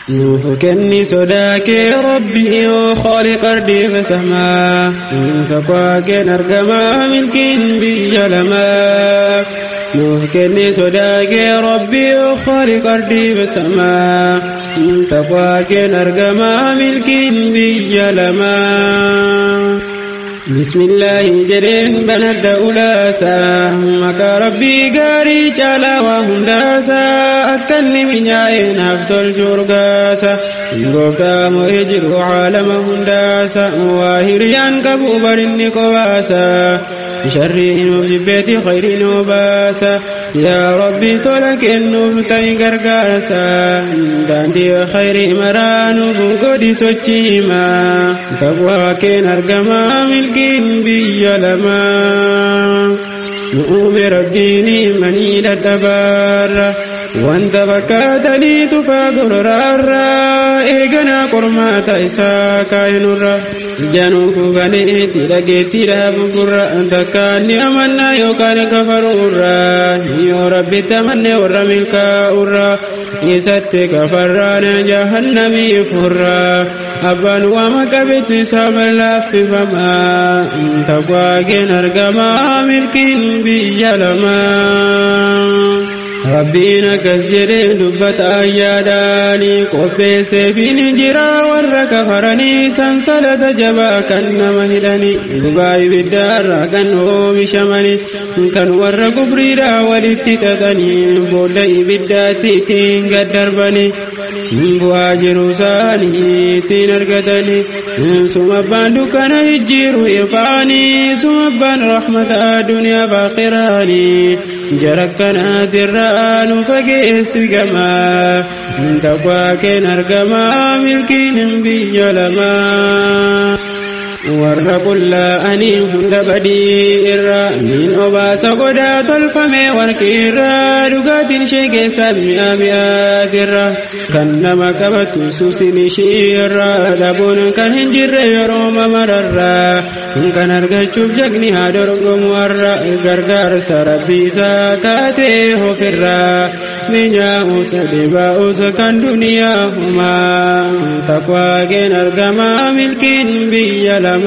Nuuf kenni sodaa kee Rabbii خالق أرضي فسما taqwaa keen argamaa milkiin biyya lamaa. Nuuf kenni sodaa kee Rabbii خالق أرضي فسما taqwaa keen argamaa milkiin biyya lamaa. بسم الله jedheen banadha ulaasa maqaa Rabbii gaarii caalaa waa hundaasa akka inni minyaa'e naaf tolchu urgaasa gooftaa mo'ee jiru caalama hundaasa waa hiriyaan qabu barinni qobaasa sharrii nuuf jibbeeti khayrii nuu baasa yaa Rabbi tola kennuuf ta'i gargaarsa daandii khayrii maraa nuuf godhi sochiimaa taqwaa keen argamaa milkiin biyya lamaa. Nu'uume Rabbiin manii dadhabaarra wanta fakkaatanii tufaa gorraarra eeganaa qormaata isaa kaayinurra januuf baneeti dhageetti dhaabu gurra takkaan ni amannaa yookaan kafaruurra yoo Rabbitti amanne warra milkaa'urra isatti kafarraan jahannamii furra abbaan waama qabetti isaa bal'aaffifama taqwaa keen argamaa milkiin biyya lamaa. Rabbiin akkas jedhee dubbata ayyaadhaani qopheesseefiin jira warra kafaranii sansalata jabaa kan nama hidhanii dhugaa ibiddaarraa kan oomishamanii kan warra kufriidhaa walitti xaxanii boolla ibiddaatti ittiin gad darbanii bu'aa jiru isaanii ittiin argatanii suma abbaan dukkana jijjiiru ifaanii suma abbaan rahmata duniyaa baakhiraanii jara kanaatirraa nu fageessi gamaa taqwaa keen argamaa milkiin biyya lamaa. Warra qullaa'anii hunda badii irra niin obaasa godaa tolfame warqii irra dhugaatiin ishee keessaa mi'a mi'aatirra kan nama qabatu suusin ishii irra dhabuun kan hin jirre yeroo mamararra kan argachuuf jagni haa dorgomu har'a gargaarsa Rabbiisaa kaatee ofirra minyaa'uusa dhibaa'uusa kan duniyaa humaa taqwaa keen argamaa milkiin biyya lamaa.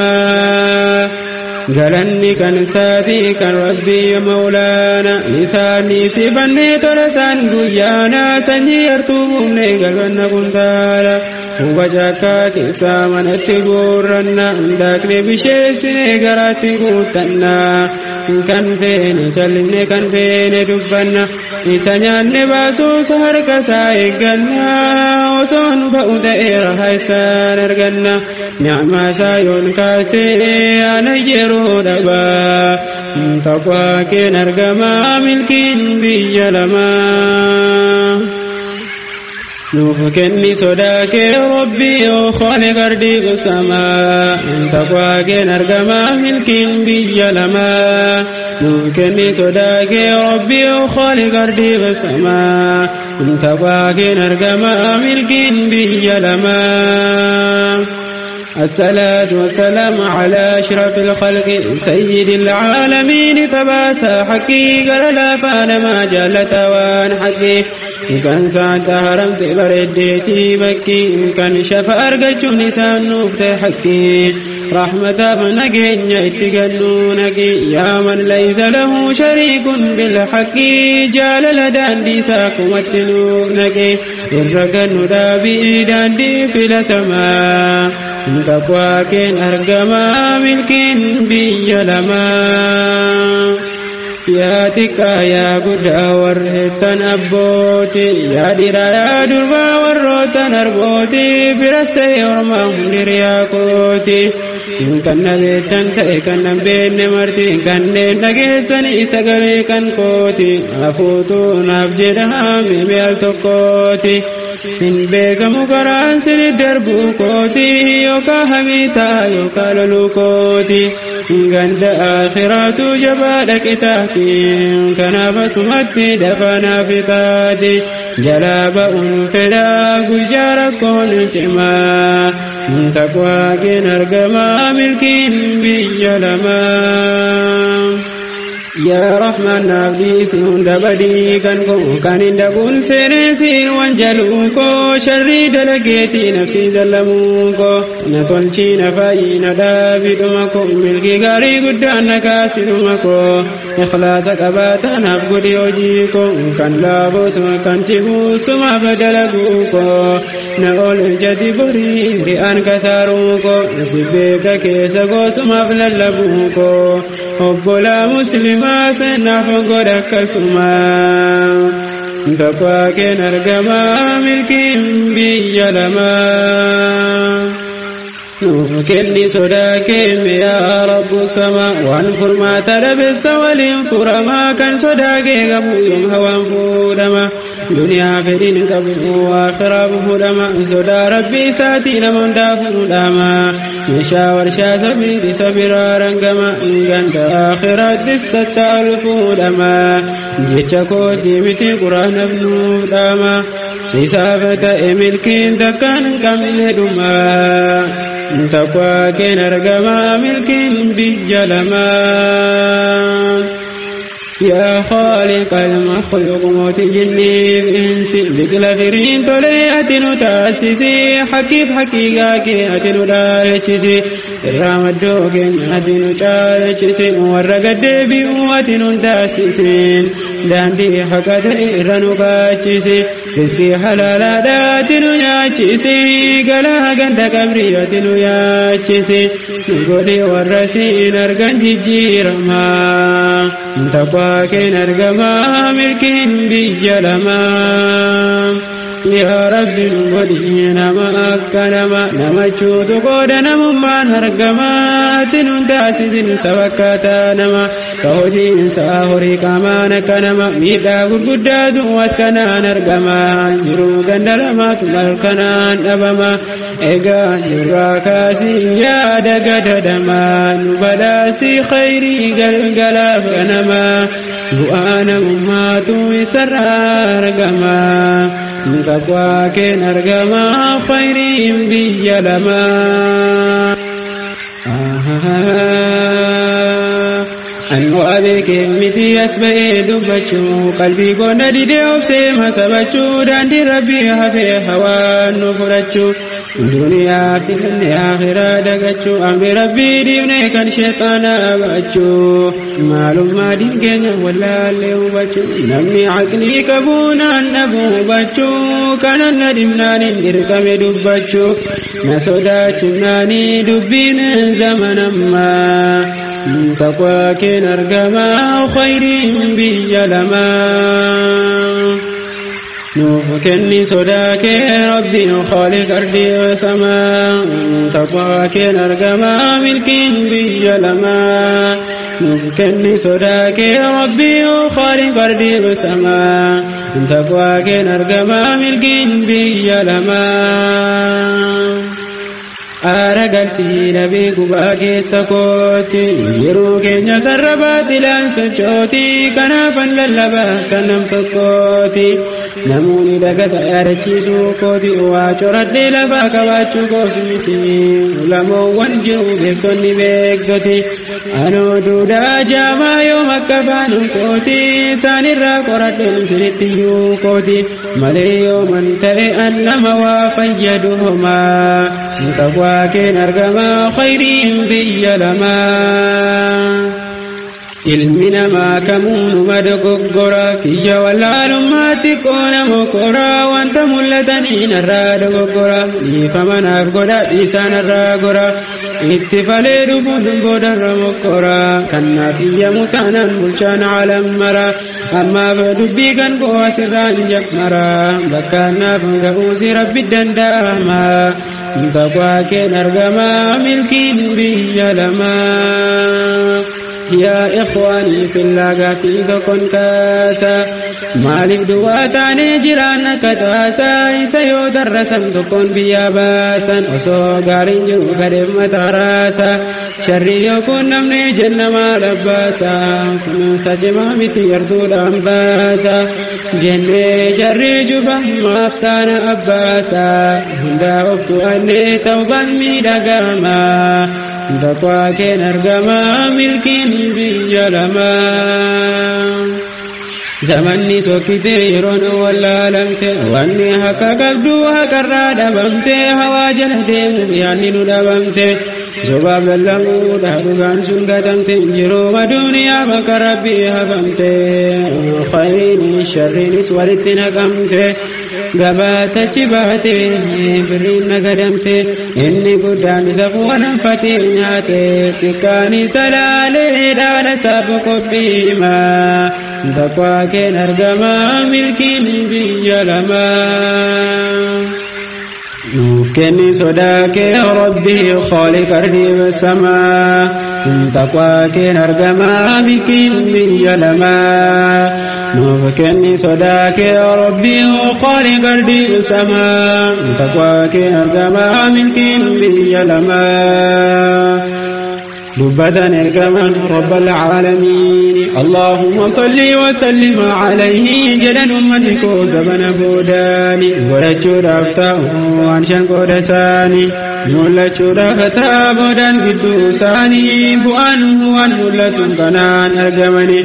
Galanni kan isaatii kan Rabbii Mawlaana isaanii sifannee tola isaan guyyaana sanyii yartuu buufnee galfanna kuntaala huba caakkaa keessaa manatti guurranna daaknee bisheessinee garaatti guuttanna kan feene callisne kan feene dubbanna isa nyaanne baasuus harka isaa eegganna osoon ba'u ta'eera isaan arganna nicmaa isaa yoon kaasee ana yeroo dhabaa taqwaa keen argamaa milkiin biyya lamaa. Nuuf kenni sodaa kee Rabbii خالق أرضي السماء taqwaa keen argamaa milkiin biyya lamaa. Nuuf kenni sodaa kee Rabbii خالق أرضي السماء taqwaa keen argamaa milkiin biyya lamaa. الصلاة والسلام على أشرف الخلق سيد العالمين فباس حقي قال لا فأنا ما جلت وان حقي كان ساعة هرمت برديتي بكي كان شفا أرقج نسان نفت حقي رحمة ابنك اتقنونك يا من ليس له شريك بالحق جال لدان دي ساكمتنونك إرقن دابي دان دي فلتما taqwaa keen argamaa milkiin biyya lamaa. Yaa xiqqaa yaa guddaa warreettan abbooti yaa dhiiraa yaa durbaa warroottan arbooti biras ta'e ormaa hundi riyaa kooti. Kan na beektan ta'e kan na beekne marti kanneen dhageessan isa galee kan kooti hafuutu naaf jedha mi'a al tokkooti. Hin beekamu karaan sini darbuu kooti yookaan hamiitaa yookaan loluu kooti. Ganda akhiraatu jabaadha qitaati kanaaf asumatti dafanaa fitaati jalaa ba'uun fedhaa guyyaa rakkoon cimaa taqwaa keen argamaa milkiin biyya lamaa. Yaa Rahmaan naaf dhiisi hunda badii kan koo kan hin dhaquun seeneesiin waan jaluu koo sharrii dalageetii nafsii zallamuu koo na tolchii na fayyii na dhaabidhuma koo milkii gaarii guddaan na kaasidhuma koo ikhlaasa qabaataa naaf godhi hojii koo kan laafusuma kan cibuusumaaf dalaguu koo na oolchati borii ri'aan kasaaruu koo si beeka keessa goosumaaf lallabuu koo obbolaa muslimaa seenaaf godha akkasuma taqwaa keen argamaa milkiin biyya lamaa. Nuuf kenni sodaa keemme yaa Rabbu sama waan furmaata dhabeessa waliin furamaa kan sodaa kee qabu yoom hawaan fuudhama duniyaa fedhiin qabu aakhiraaf fuudhama sodaa rabbii isaatii nama hundaa fuudhama meeshaa warshaa sabiin isa biraa rangama ganda aakhiraattis tattaalu fuudhama jecha kootii miti quraanaaf nuuf dhaama isaaf ta'e milkiin takkaan hin qabne dhuma. Taqwaa keen argamaa milkiin biyya lamaa. Yaa khaaliqal makhluuq mootii jinniif insi biqila firiin tolee ati nu taasisi hakkiif haqiiqaa kee ati nu dhaalchisi irraa maddoo keenya ati nu caalchisi warra gaddeebi'u ati nu taasisin daandii haqa ta'e irra nu kaachisi rizqii halaalaadha ati nu nyaachisi galaa ganda qabrii ati nu yaachisi nu godhi warra siin argan jijjiiramaa taqwaa keen argamaa milkiin biyya lamaa. Yaa Rabbi nu godhi nama akka nama namachuutu qooda namummaan argamaa ati nun taasisin sabakkaataa nama ka hojiinsaa horii qaamaan akka nama miidhaa gurguddaatu as kanaan argama jiruu ganda lamaatu malkanaan dhabama egaa nurraa kaasii yaada gadadama nu badhaasii khayrii galgalaaf ganama bu'aa namummaatu isarraa argama. Taqwaa keen argamaa khayriin biyya lamaa. An waa beekee miti as ba'ee dubbachuu qalbii goona didee obsee masabachuu daandii rabbii hafee hawaan nu fudhachuu duniyaa filanne akhiraa dagachuu amri rabbii dhiibne kan sheexaanaa baachuu maalummaa diin keenya wallaallee hubachuu namni aqlii qabu naan dhabu hubachuu kanan na dhibnaan hin dirqame dubbachuu na sodaachifnaanii dubbiin zamanammaa. Taqwaa keen argamaa khayriin biyya lamaa. Nuuf kenni sodaa kee rabbiin khaaliq ardii samaa. Taqwaa keen argamaa milkiin biyya lamaa. Nuuf kenni sodaa kee rabbiin khaaliq ardii samaa. Taqwaa keen argamaa milkiin biyya lamaa. Aara galtii dhabee gubaa keessa kooti yeroo keenya sarara baatilaan sochooti kanaafan lallabaa kan nam tokkooti namoonni dagata yaadachiisuu kooti waa coradhee lafaa qabaachuu koos miti lamoowwan jiru beektonni beektoti anoo duudaa jaamaa yoom akka baanu kooti isaanirraa qoradheen sinitti iyyuu kooti malee yooman ta'e an nama waa fayyadu homaa. Taqwaa keen argamaa khayriin biyya lamaa. Ilmi namaa kamuu numa dogoggora kiyya wallaalummaa xiqqoo nama kora wanta mul'ataniin irraa dogoggora dhiifama naaf godha dhiisaan irraa gora itti falee dhufuun boodarra mokkora kan naaf iyyamu taanaan bulchaan alam mara ammaaf dubbii kan koo asirraan jammara bakka naaf ga'uusi rabbi danda'ama. Taqwaa keen argamaa milkiin biyya lamaa. Yaa ikhwaanii fillaa gaafii tokkoon kaasa maaliif duwwaa taanee jiraan akka taasaa isa yoo darrasan tokkoon biyyaa baasan osoo gaariin jiru kadheef mataa raasa sharri yoo kun namni jennamaa dhabbaasa kunuunsa cimaa miti yartuudhaan baasa jennee sharri juba maaf taana abbaasa hundaa of to'annee tawbaan miidhagama. Taqwaa keen argamaa milkiin biyya lamaa. Zamanni sokkite yeroon wallaalamte wanni haqa qabdu haqarraa dhabamte hawaa jala deemuuf yaadni nu dhabamte sobaaf lallamuudha dhugaan sun gatamte jiruuma duniyaa bakka rabbii hafamte khayriinis sharriinis walitti naqamte gabaatachi baate birriin nagadamte inni guddaan isa fuudhanfatee nyaate xiqqaan isa laalee dhaala isaa boqophiimaa. Taqwaa keen argamaa milkiin biyya lamaa. Nuuf kenni sodaa kee rabbii khaaliq ardii samaa. Taqwaa keen argamaa milkiin biyya lamaa. Nuuf kenni sodaa kee rabbii khaaliq ardii samaa. Taqwaa keen argamaa milkiin biyya lamaa. دبتن الكمان رب العالمين اللهم صل وسلم عليه جلال أمتك زمن بوداني ورجو رفته وانشان قدساني ملچو رفتا بودان قدوساني بؤان وان ملتن كنان أرجمني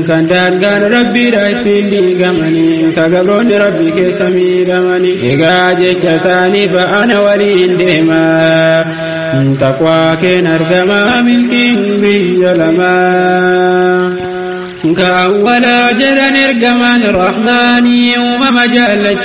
كان دان ربي رأيتين ديقمني كقبرون ربي كسمي دمني إقاجي جساني فأنا ولين ديما تقوى كين أرجما ملكين بيا لما كأولا جلن إرجمان الرحمن وما مجال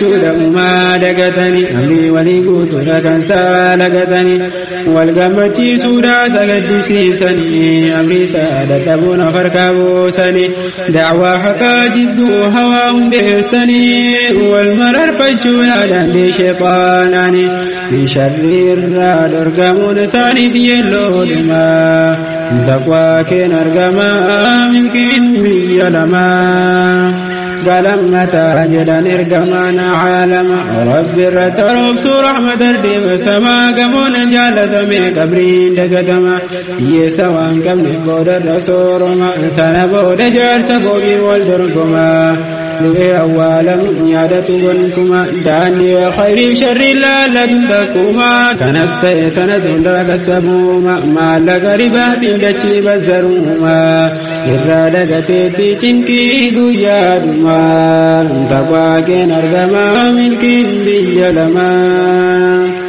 وما دقتني أمري ولي قوت لكن سالقتني والقمتي سورة سقد سيسني أمري سادة أبونا فركبوسني دعوة حقا جدو هواهم بيسني والمرر فجونا دندي شيطاناني من شر الراد أرقمون ساني ديالو لما تقوى كين أرقما ممكن biyya lamaa galamata jedhan ergamaan caalama rabbi irra taroobsu rahmata deebasama gamoon jaalatame qabriin dagatama hiyyeessa waan qabne boodarra sooroma sana booda jaarsa goobii wal dorgoma du'ee awwaalamu yaadatu gonkuma daandii khayriif sharrii laallatu takkuma kanas ta'e sanas hundaa kassabuuma maallaqa ribaatiin dachii bazzaruuma irraa dagateetti cinqii guyyaa dhumaa taqwaa keen argamaa milkiin biyya lamaa.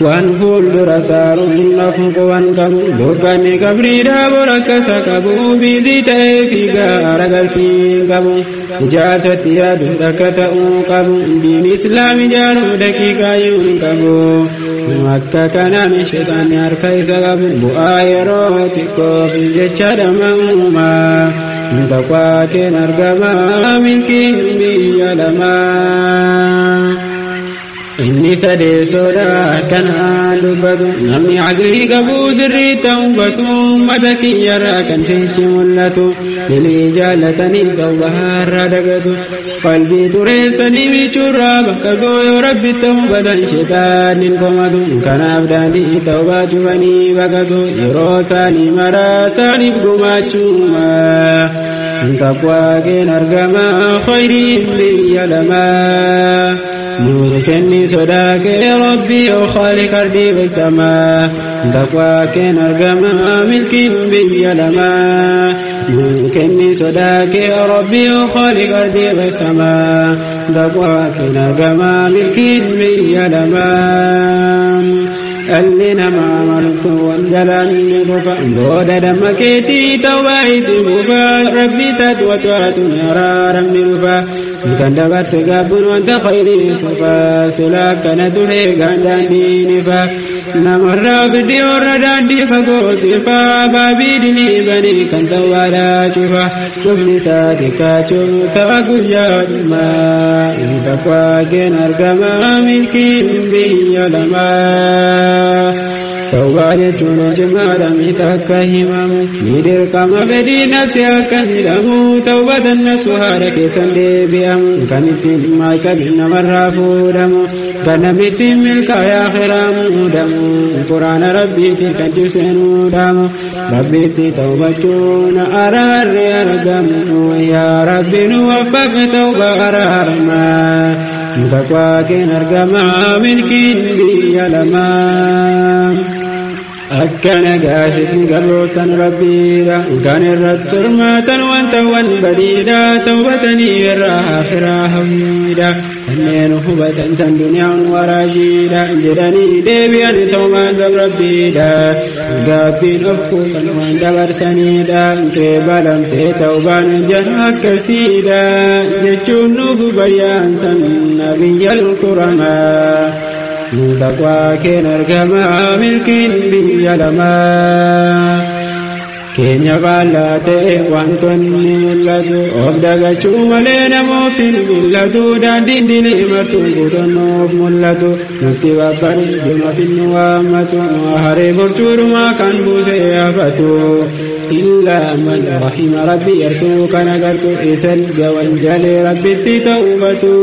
Waan fuuldura saaruun hin hafu waan qabu dukkanni qabriidhaa borakkasa qabu biizii ta'ee fi gaara galfii qabu ijaarsatti yaadu takka ta'uu qabu diin islaam ijaaruu daqiiqaa hin qabu akka kanaan sheexaanni harka isa qabu bu'aa yeroo xiqqoof jecha dhama'uuma taqwaa keen argamaa milkiin biyya lamaa. Inni sadeessoodha akkanaan dubbatu namni aqlii qabu sirrii ta'ubbatu uummata kiyyarraa kan sichi mul'atu lilii jaallatanii tawbaarraa dagatu qalbii tureessanii michuurraa bakka gooyoo rabbi ta'ubbatan sheexaannin komatu kanaaf daandii tawbaa cufanii baqatu yeroo isaanii maraa isaaniif gumaachuuma taqwaa keen argamaa khayriin biyya lamaa. نور كني صداك ربي وخالق أرضي بالسماء تقوى كن أرقما ملك بي لما نور كني صداك ربي وخالق أرضي بالسماء تقوى كن أرقما ملك بي لما Dhalli namaa martuu wangalaan ni dhufa booda damma keetii tawbaa itti buufa rabbi isaatu watu'aatu ni araaramni dhufa kan dabarte gaabbuun wanta khayrii fufa sila akkana ture gaan daandii ni fa namarraa fidii warra daandii fagootifa baabii dilii banii kan tawbaadhaa cufa cufni isaa xiqqaachuun ta'a guyyaa dhumaa taqwaa keen argama milkiin biyya lamaa. Tawbaa jechuun jimaadha mita akka himamu ni dirqama fedhii nafsi akka hidhamu tawbatan nafsu haadha keessan deebi'amu kan ittiin maayikabi namarraa fuudhamu kan namni ittiin milkaa'ee akhiraa muudamu quraana rabbiitti kan cibseenuudhamu rabbiitti tawbachuun araarri argamu yaa rabbi nu waffaqe tawba araaramaa taqwaa keen argamaa milkiin biyya lamaa. Akkana gaasisin gabroottan rabbiidha kan irratti hirmaatan wantawwan badiidha tawbatanii irraa akhiraa hawwiidha kanneen hubatan tan duniyaan waraajiidha jedhanii deebi'an ta'umaan rabbiidha gaabbiin of kuusan waan dabarsaniidha qeebalamtee ta'ubaan jan akkasiidha jechuun nuuf bayyaan san nabiyyal kuramaa. Taqwaa keen argamaa milkiin biyya lamaa. Keenya faallaa ta'e wantoonni mul'atu of dagachuu malee namoof hin mul'atu daandiin dilii martuun guutannoof mul'atu nutti babbareeduma finnu waammatu haree borcuudhumaa kan buusee hafatu. Illaa man rahima rabbi yartuu kan agartu isan gawan jalee rabbitti ta'ubatu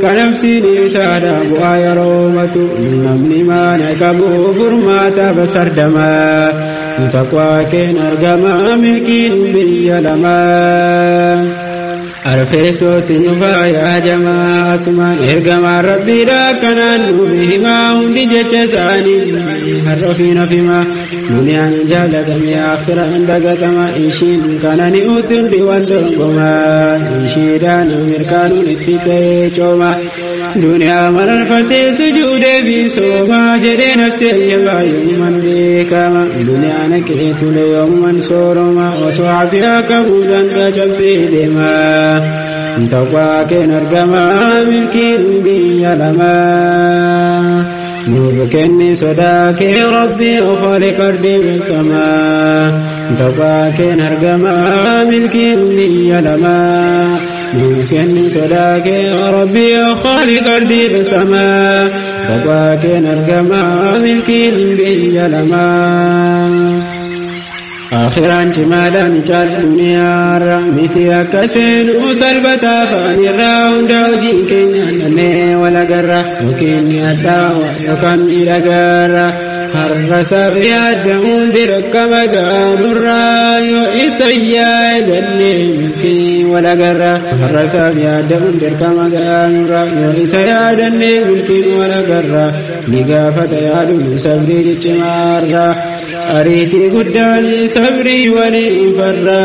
kanabsiin isaadha bu'aa yeroomatu namni maana qabu furmaata basardamaa. Taqwaa keen argamaa milkiin biyya lamaa. Arfeessootti nu faayaa jamaa asumaan ergamaan rabbiidha akkanaan nuuf himaa hundi jecha isaanii har'a ofiin of himaa duniyaan jaalatame akiraan dagatama ishiin kanani utundi waan dorgomaa ishiidhaan mirkaanuun itti ta'ee cooma duniyaa mararfatee sujuudee fi soomaa jedhee nafsi eeyyabaa yoomuman beekama duniyaan kee tule yoomuman sooroma osoo afiyaa qabu dangaa cabsee deema. Taqwaa keen argamaa milkiin biyya lamaa. Nuuf kenni sodaa kee rabbi khaliqa ardi samaa. Taqwaa keen argamaa milkiin biyya lamaa. Nuuf kenni sodaa kee rabbi khaliqa ardi samaa. Taqwaa keen argamaa milkiin biyya lamaa. Akhiraan cimaadhaan caal duniyaarra miti akka seenuu salphataa faanirraa hunda hojii keenya dhannee walagarra yookiin ni hadhaawa yookaan miidhagaarra har'a saaf yaadamuun dirqama gaanurraa yoo isa yaadannee milkii walagarra har'a saaf yaadamuun dirqama gaanurraa yoo isa yaadannee milkiin walagarra ni gaafata yaaduun sabrii ciccimaarra. Ariitii guddaan sabrii waliin farra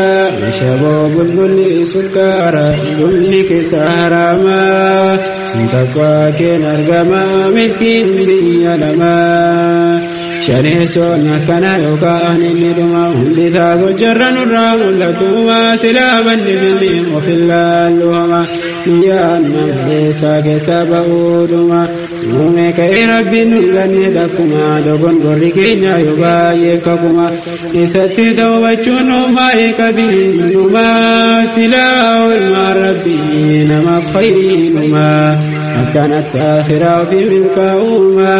shaboo bulbulli sukkaara bunni keessa haraamaa taqwaa keen argamaa milkiin biyya lamaa. Shaneessoon akkana yookaan inni dhuma hundi isaa gocharra nurraa mul'atuma silaa banni billiin of illaalluhama niyyaan malleessaa keessa ba'uudhuma uume ka'ee rabbiin mul'anne takkuma dogongorri keenya yoo baay'ee kakuma isatti tawbachuun baay'ee qabiinuma silaa oolmaa rabbii namaaf fayyinuma akkanatti akhiraa ofii milkaa'uma.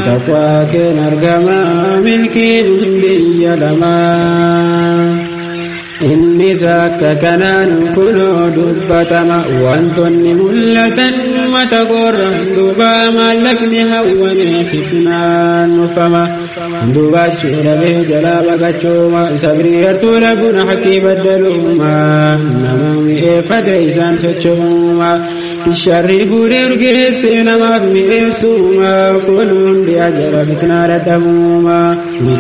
Taqwaa keen argamaa milkiin biyya lamaa. Inni akka kanaan kunoo dubbatama wantoonni mul'atan mata qorra duuba maallaqni hawwame fitnaan nufama duubachuu dhabee jalaa baqachuuma sabrii yartuu dhabuun haqqii baddaluuma nama mi'eeffate isaan socho'uuma sharri fuudhee urgeesse namaaf mi'eessuuma kun hundi ajala fitnaa dadhabuuma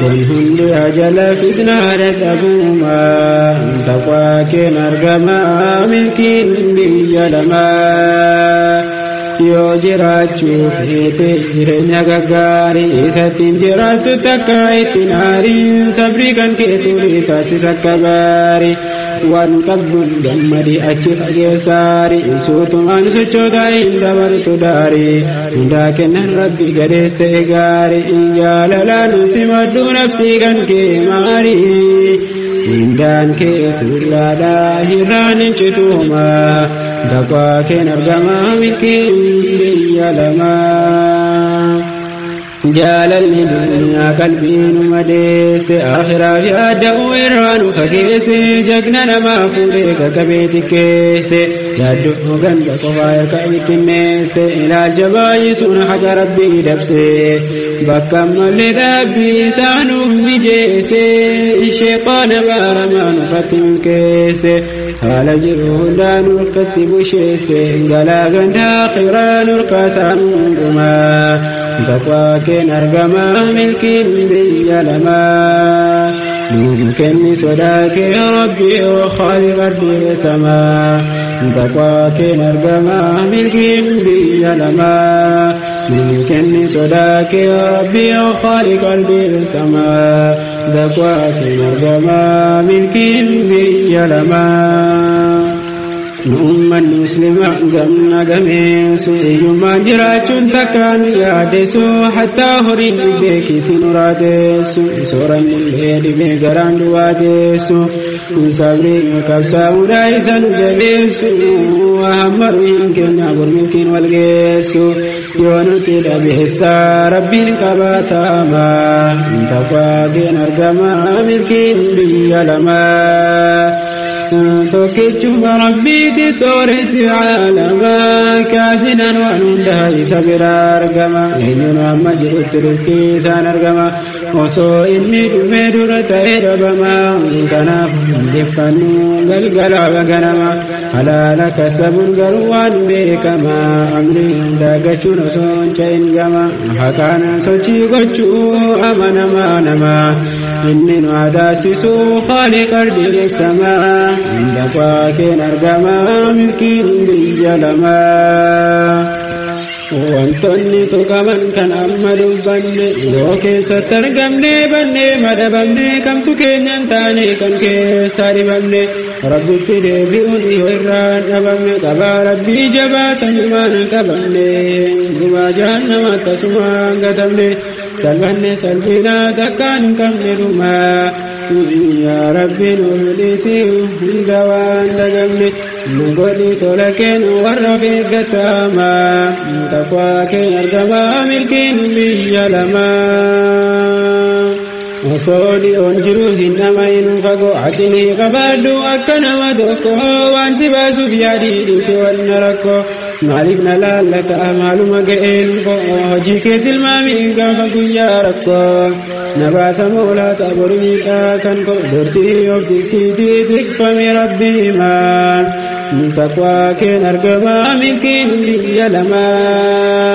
kun hundi ajala fitnaa dadhabuuma. Taqwaa keen argamaa milkiin biyya lamaa. Yoo jiraachuu feete jireenya gaggaarii isattiin jiraattu takka ittiin aariin sabrii kan keetuun taasisa akka gaarii waan qabduun gammadii achi fageessaari suutumaan sochoota hin dabartu daarii hundaa kennan rabbi gadees ta'e gaarii jaalalaan simadhu nafsii kan kee maarii. Mindaan kee tuulaadhaa hirraan hin cituuma taqwaa keen argamaa milkiin biyya lamaa. Jaalalli duniyaa qalbii nu madeesse akhiraaf yaadda'uu irraa nu fageesse jagna namaa fuudhee qaqqabee xiqqeesse yaaddoo ganda qofaa harka bittinneesse ilaalcha baay'isuun haqa rabbii dabse bakka malee dhaabbii isaa nuuf mijeesse sheexaana baaramaa nufatti milkeesse haala jiru hundaa nurkatti busheesse galaa ganda akhiraa nurkaasaa nu hundumaa. Taqwaa keen argama milkiin biyya lamaa. Nuuf kenni sodaa kee Rabbi خالق أرض سما. Taqwaa keen argama milkiin biyya lamaa. Nuuf kenni sodaa kee Rabbi خالق أرض سما. Taqwaa keen argama milkiin biyya lamaa. Uummanni muslimaa gamna gameessu hiyyummaan jiraachuun takkaan yaadessu hattaa horiin dhibee kiisii nuraateessu sooranni illee dhibee garaan duwwaateessu sabrii qabsaa'uudhaa isa nu jabeessu hammaruun keenya gurmilkiin wal geessu yoo nuti dhabeessaa rabbiin qabaatama. Taqwaa keen argama milkiin biyya lamaa. Tokkichuma rabbiiti sooressi caalamaa kaasinaan waan hundaa isa bira argama. Eenyuun amma jirutti riskii isaan argama. Osoo inni dhumee dura ta'ee dhabama. Kanaaf hundeeffannu galgala ganama. Halaala kasabuun garuu waan beekama. Amri dagachuun osoo hin ce'in gama. Haqaan sochii gochuu amanamaa nama. Inni nu taasisu خالق أرض السماء. Taqwaa keen argama milkiin biyya lamaa. Wantoonni tuqaman kan amma dubbanne yoo keessatti argamne bannee madabamne kamtu keenyan taane kan keessaa dhibamne rabbitti deebi'uun yoo irraan dhabamne qabaa rabbii jabaatan himaan qabamne gumaa jahannama akkasumaan gatamne salphanne salphinaa takkaan hin qabne dhumaa. Yaa Rabbi nuuf dhiisi hunda waan dagamne nu godhi tola keen warra beeggatamaa. Taqwaa keen argama milkiin biyya lamaa. Osoo dhiyoon jiru hin dhamayin fagoo aqilii qabaadhu akka nama tokko waan si baasuuf yaadii dhiise wanna rakkoo. Maaliif na laallata maaluma ga'een koo hojii kee tilmaamiin gaafa guyyaa rakkoo. Na baasa moolaata boru miidhaa kan koo dursii of tiksiitii tikfame rabbi himaan. Taqwaa keen argama milkiin biyya lamaa.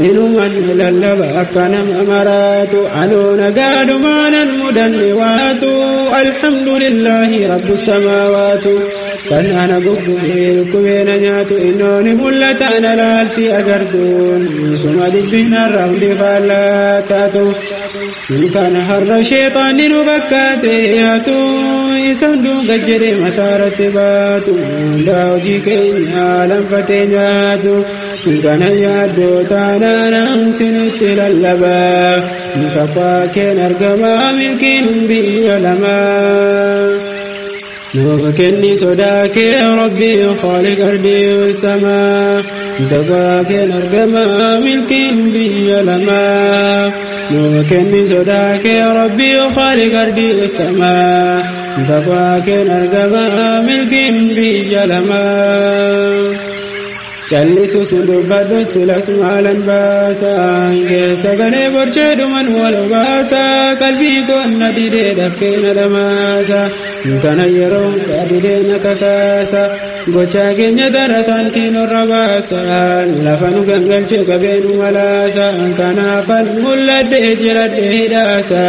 Inuman lallaba akka nama maraatu anuu nagaadhumaanan mudanne waatu alhamdulillahi rabbu samaawaatu. Kan ana guggubee dhukkubee na nyaatu innooni mul'ata na laalti agartuun suma dubbinarra hundi faallaa taatu. Kan har'a sheexaanni nu bakkaate yaatu isa hunduu gajjedhe mataarratti baatu hundaa hojii keenya lanfatee nyaatu. Kana yaaddoo taanaan sinitti lallabaa. Taqwaa keen argama milkiin biyya lamaa. Nuuf kenni sodaa kee Rabbi خالق أرض السماء. Taqwaa keen argama milkiin biyya lamaa. Nuuf kenni sodaa kee Rabbi خالق أرض السماء. Taqwaa keen argama milkiin biyya lamaa. Callisus dubbadhu silas maalan baasa keessa galee borchee dhuman wal baasa qalbii koonna didee dafkee na dhamaasa kana yeroo didee na kakaasa gochaa keenya darataan kiinorra baasa lafa nu gangalchee qabee nu malaasa kanaafan mul'adhee jiradhee hidhaasa.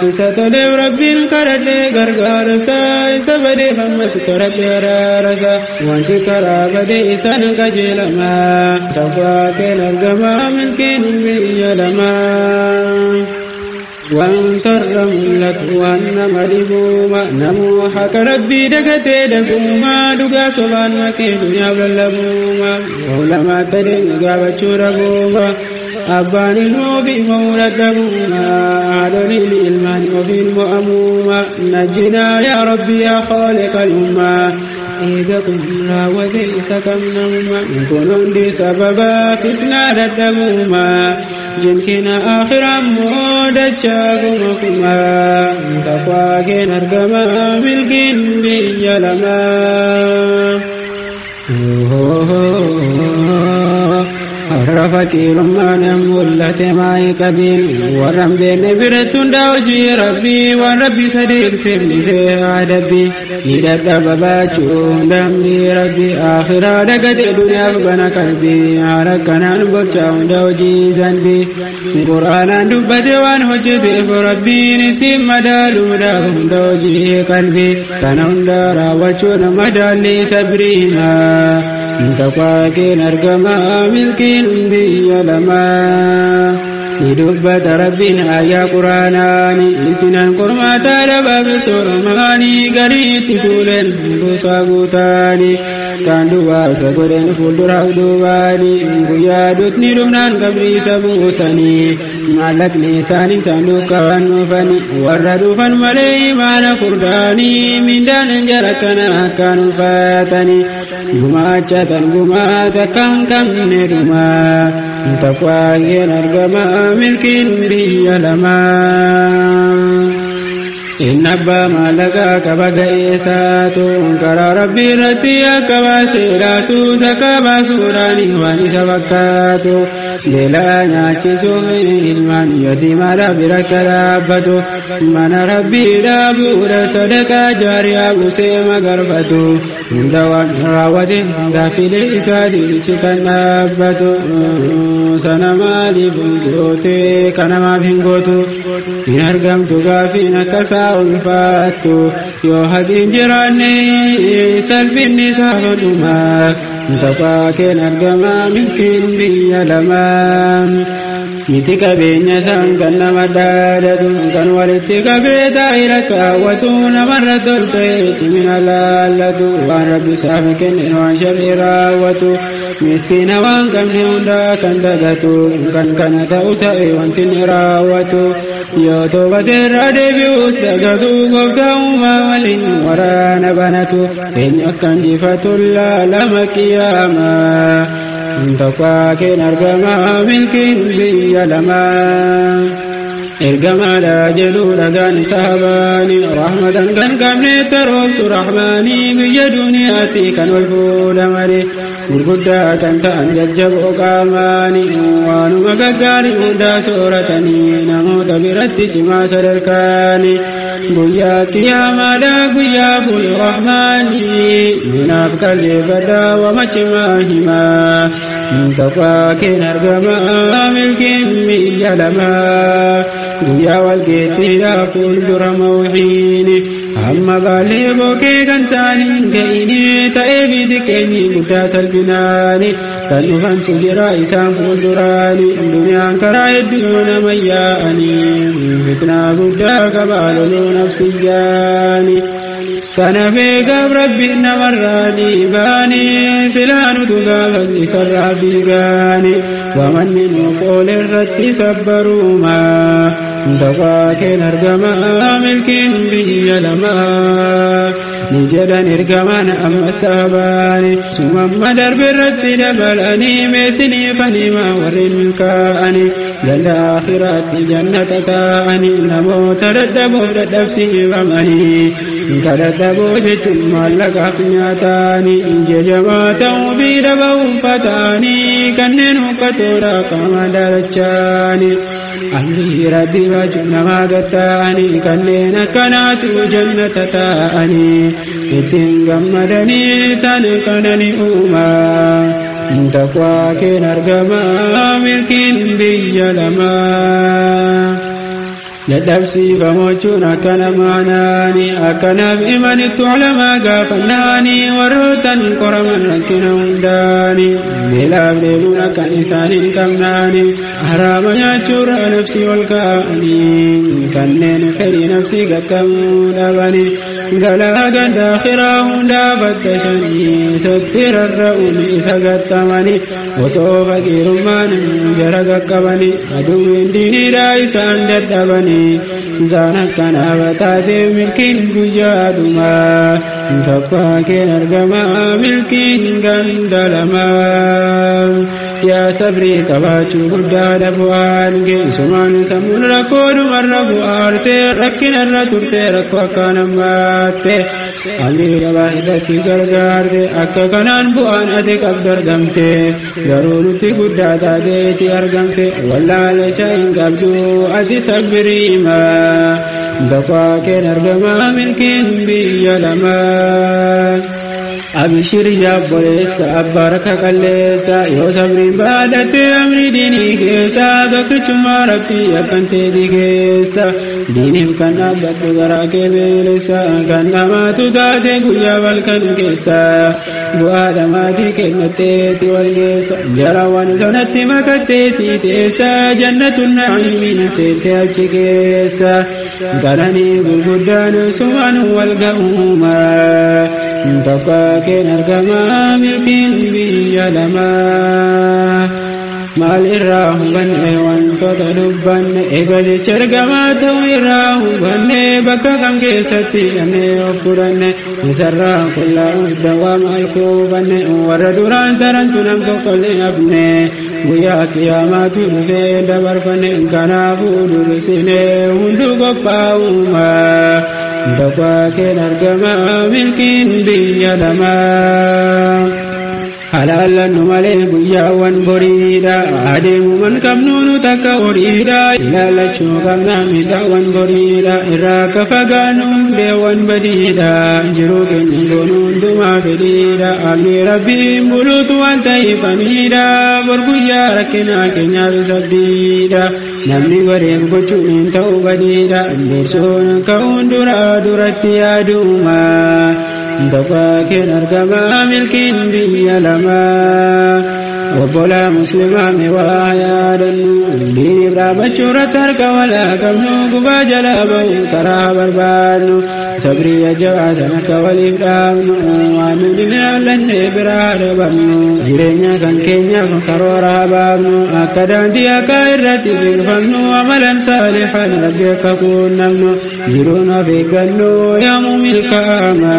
Isa toleef rabbiin kadhadhee gargaarsa isa badeef ammas kadhadhee araarsa wanti karaa badee isaan qajeelama. Taqwaa keen argama milkiin biyya lamaa. Wanta irra mul'atu waan nama dhibuuma namuu haqa rabbii dagatee dhaguuma dhugaa sobaan makee duniyaaf lallabuuma ulamaa ta'ee gaafachuu dhabuuma. Abbaan ilmoo fi mo'uu dadhabuuma haadholiin ilmaan ofiin mo'amuuma najjinaa yaa rabbi yaa khaaliqa ummaa. Eega kun raawwate isa kam namuma kun hundi sababa fitnaa dadhabuuma. Jinkina akhiraa immoo dachaa kuma kuma. Taqwaa keen argama milkiin biyya lamaa. Warra faqiirummaan mul'ate maayii qabiin warra hin beekne biratti hundaa hojii rabbii waan rabbi sadeeqseef ni adabbii ni dadhaba baachuu dambii rabbii akhiraa dagate duniyaaf bana qalbii haala kanaan gocha hunda hojii zanbii quraanaan dubbate waan hojjeteef rabbiin ittiin madaaluudhaaf hunda hojii qalbii kana hunda raawwachuun madaalli sabriimaa. Taqwaaqeen argama milkiin biyya lamaa. Ni dubbata rabbiin ayyaa quraanaani isinan qormaata dhabaaf soomaanii gariitti fuuleen gosa guutaani kan duwwaasa godhen fuulduraaf duubaani guyyaa dutni dhumnaan qabrii isa buusanii maallaqni isaanii saanduqa waan dhufani warra dhufan malee imaana furdaanii mindaan jara kana akkaan ulfaatanii gumaachatan gumaata kan qabne dhumaa taqwaaqeen argama milkiin biyya lamaa. Inni abbaa maallaqaa qaba ga'eessaatu karaa rabbii irratti akka baaseedhaatu takka baasuudhaan waan isa fakkaatu beelaa nyaachisuuf ilmaan yatiimaadhaaf bira akka dhaabbatu mana rabbii dhaabuudha sadaqaa jaariyaa buusee magarfatu hunda waan raawwate gaaffilee isaatiif kan dhaabbatu sana maaliif goote kanamaaf hin gootu hin argamtu gaaffiin akkasaa ulfaattu yoo haqin jiraanne salphinni isaa dhumaa taqwaaqeen argama milkiin biyya lamaa. Miti qabeenya isaan kan nama dhaadatu kan walitti qabee taa'ira kaawwatu namarra toltee cimina laallatu waan rabbi isaaf kenne waan sharrii raawwatu miskiina waan qabne hundaa kan dagatu kan kana ta'u ta'e wanti inni raawwatu yoo toobate irraa deebi'us dagatu gooftaa uumaa waliin waraana banatu eenyu akka injifatu laalama qiyaamaa. Taqwaaqeen argama milkiin biyya lamaa. Ergamaadha jedhu dhagaan saabaani rahmatan kan qabne taroobsu rahmaanii biyya duniyaatti kan ol fuudha malee gurguddaa kan ta'an jajjaboo qaamaani waanuma gaggaarii hundaa sooratanii namoota biratti cimaa sadarkaani guyyaa qiyaamaadha guyyaa fuula rahmaanii minaaf qalbeeffadhaa wama cimaa himaa. Taqwaaqeen argama milkiin biyya lamaa guyyaa walgeettiidhaa fuuldura mawxiini amma baalee bookee kan isaaniin ga'ini ta'ee fi xiqqeenyi guddaa salphinaani kan dhufantu jira isaan fuulduraani duniyaan karaa hedduu nama yaa'anii fitnaa guddaa qabaa loluu nafsiyyaani. Sana beekaaf rabbi namarraa dhiibaani silaanutu gaafa isarraa fiigaani wamanni nuuf oole irratti sabbaruuma taqwaaqeen argama milkiin biyya lamaa. Ni jedhan ergamaan amma saabaani sumamma darbe irratti dabalanii meesiniifaniima warreen milkaa'ani ganda akhiraatti jannata ta'anii namoota dadhaboof dadhabsiifamanii kadhadhaboo jechuun maallaqaaf nyaataanii jajamaa ta'uu fi dhaba uffataanii kanneen huqqatoodha qaama darachaanii amrii rabbii baachuuf namaa gatta'anii kanneen akkanaatu jannata ta'anii ittiin gammadanii isaan qananii uumaa taqwaaqeen argama milkiin biyya lamaa. Dadhabsiifamochuun akka namaanaani akkanaaf imanittu olamaa gaafannaani warrootan qoraman rakkina hundaani beelaaf deemuun akkan isaan hin qabnaani haraama nyaachuurra nafsii ol kaa'anii kanneen fedhii nafsii gattamuu dhabani galaa ganda akhiraa hundaa battashanii isatti rarra'uun isa gattamani osoo faqiirummaan jara qaqqabani aduwwiin diiniidhaa isaan dadhabani isaan akkanaaf taatee milkiin guyyaa dhumaa taqwaaqeen argama milkiin ganda lamaa. Yaa sabrii qabaachuu guddaadha bu'aan kee sumaan sammuun rakkoo dhumarra bu'aarte rakkinarra turte rakkoo akkaan hammaatte haalli jabaa irratti gargaarte akka kanaan bu'aan ati qabdu argamte garuu nutti guddaa taateeti argamte wallaalecha hin qabdu ati sabbiriima baqaa keen argamaa milkiin biyya lamaa. Abshir jaabboleessa abbaa rakka qalleessa yoo sabriin baadhatte amri diinii keessa tokkichummaa rabbii akkan teetii keessa diiniif kan dhaabbattu garaa kee beelessa kan namaatu taate guyyaa balkan keessa bu'aa dhamaatii kennatteeti wal geessa jarawwan sanatti makatteeti teessa jannatu na'iimiin seente achi keessa galanii gurguddaan sumaan wal ga'uuma tokko keen argamaa milkiin biyya lamaa. Maal irraa hubanne wantoota dubbanne eega jecha ergamaa ta'uu irraa hubanne bakka kam keessatti jennee of fudhanne isarraa qullaa'uuf dawaa maal kuufanne warra duraan tarantu nam tokkollee hafne guyyaa qiyyaamaatu dhufee dabarfanne kanaafuu dursinee hunduu qophaa'uma. Baqaa keen argamaa milkiin biyya lamaa. Halaallannu malee guyyaawwan boriidha adeemuman qabnu nu takka horiidha ilaallachuu qabna miidhaawwan boriidha irraa akka fagaannu hundeewwan badiidha jiruu keenya goonu hundumaa fedhiidha amni rabbiin buluutu waan ta'eefaniidha bor guyyaa rakkinaa keenyaaf sabdiidha namni godheef gochuun hin ta'u badiidha dursuun ka'uun dura duratti yaaduma. Baqaa keen argamaa milkiin biyya lamaa. Obbolaa muslimaa mi waa yaadannu diiniif dhaabbachuu irratti harka walaa qabnu gubaa jalaa ba'u karaa barbaadnu sabrii jabaatan akka waliif dhaabnu waan nu ilaallanne biraa dhabamnu jireenya kan keenyaaf karoora baafnu akka daandii akka irratti biqilfannu amalan saalixan rabbi akka quunnamnu jiruun of eeggannu yoomuu milkaa'ama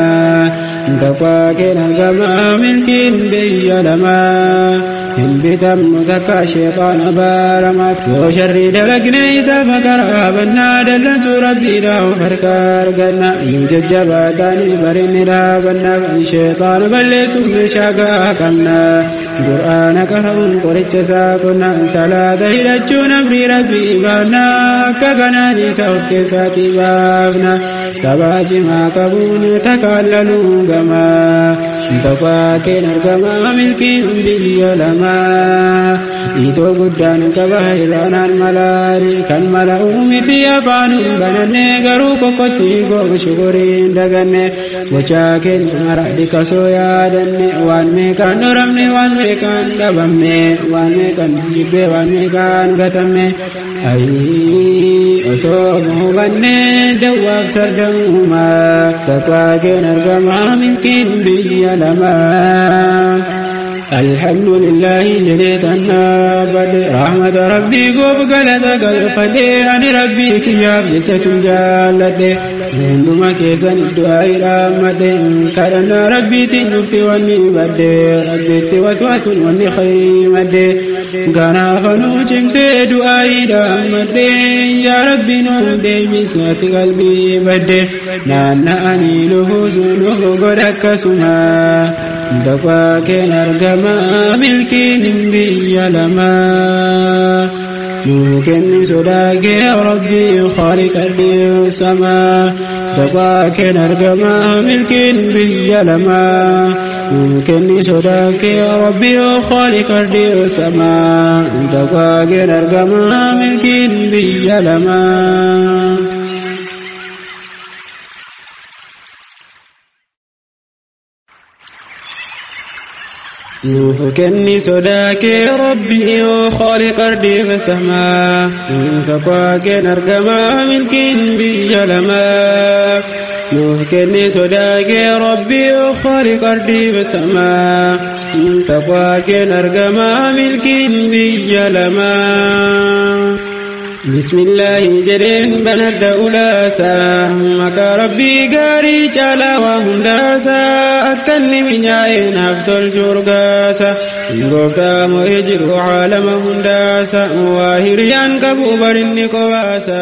taqwaa keen argamaa milkiin biyya lamaa. Hin bitamnu takka sheexaana baaramaatti yoo sharrii dalagne isa makaraa bannaa dallansuu rabbiidhaa of harkaa arganna yoo jajjabaataanii barinni dhaabanna sheexaana balleessuuf meeshaa gahaa qabna qur'aana qara'uun qoricha isaa qonna salaata hidhachuun amrii rabbii baafna akka kanaan isa of keessaatii baafna sabaa cimaa qabuun takaallaluu gamaa taqwaa keen argamaa milkiin biyya lamaa. Itoo guddaan qaba irraanaan malaari kan mala uumiti afaanuun bananne garuu kokkotti goobu shukuriin daganne gochaa keenya mara dhiqasoo yaadanne waan meeqaan dhoramne waan meeqaan dhabamne waan meeqaan jibbee waan meeqaan gatamne osoo hubanne dawwaaf sardamuuma taqwaa keen argamaa milkiin biyya lamaa. الحمد لله الذي تنابد رحمة ربي قوب قلت قلفدي أنا ربي كياب جتسم جالتي عندما كيسن الدعاء رحمتي كرنا ربي تنبتي واني بدي ربي توتوات واني خيمتي كان فنو جمسي دعاء رحمتي يا ربي نودي بسات قلبي بدي نانا أني لهوز له قدك سما Taqwaa keen argamaa milkiin biyya lamaa. Nuu kenni sodaa kee rabbii khaaliqa samaa. Taqwaa keen argamaa milkiin biyya lamaa. Nuu kenni sodaa kee rabbii khaaliqa samaa. Taqwaa keen argamaa milkiin biyya lamaa. Nuuf kenni sodaa kee rabbii khaaliqa ardii fi samaa taqwaa keen argamaa milkiin biyya lamaa. Nuuf kenni sodaa kee rabbii khaaliqa ardii fi samaa taqwaa keen argamaa milkiin biyya lamaa. بسم الله جرين بند أولاسا مكا ربي قاري جالا وهنداسا Akka inni minyaa'ee naaf tolchu urgaasa. Gooftaa mo'ee jiru haalama hundaasa. Waa hiriyaan qabu barinni qobaasa.